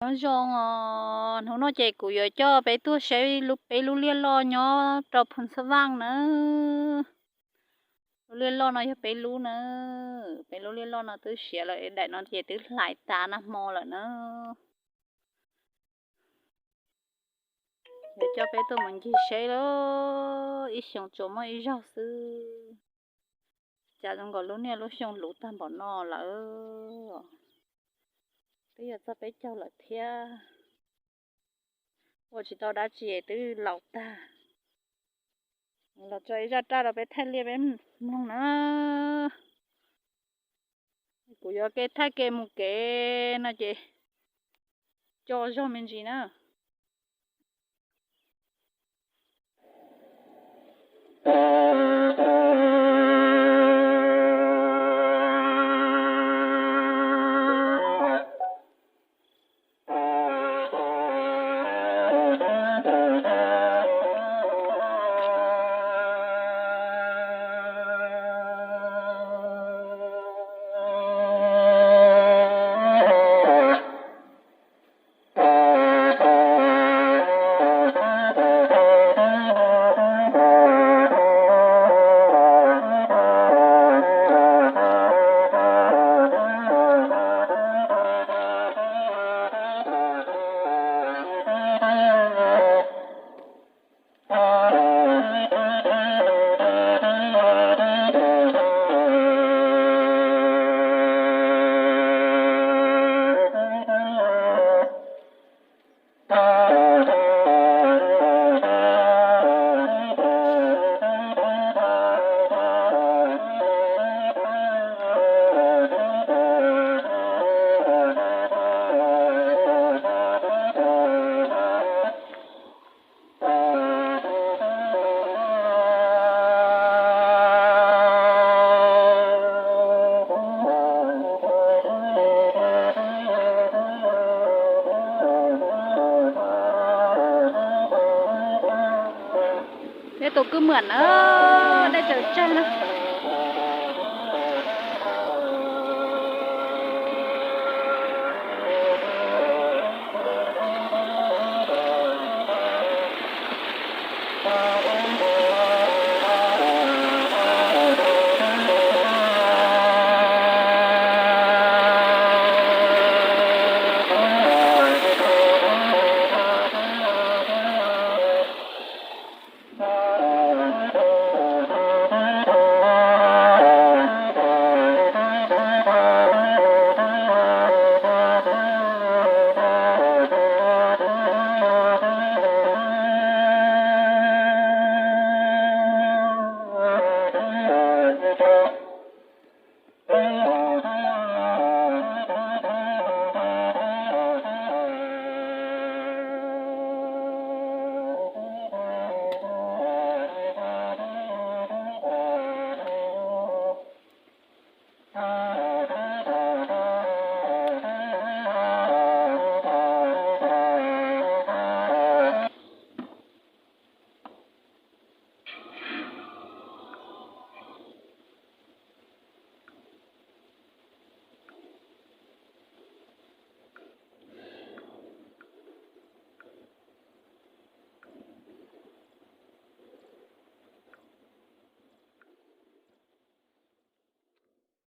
Nyob zoo os, hnub no ces kuv yuav coj peb tuaj saib peb lub liaj loj nyob rau Phoos Xab Vaj na. Lub liaj loj no yog peb lub na. Peb lub liaj loj no twb siav lawm, daim no ces twb hlais tas nag hmo lawm na. Yuav coj peb tuaj mus ncig saib lawm, ib xyoos tsuas muaj ib zaug xwb. Cas zoo nkaus lub niaj lub xyoo luv tag npaum no lawm. Twb yuav txog peb caug lawm thiab. Ua tsis tau dab tsi twb laus tag. Los tso ib zaj raj rau peb thaij liaj peb mloog na. Kuv yuav kev thaij kev mus kev no ces co zog me ntsis na. Peb tus kwj muam na, dej tsaws tsag na.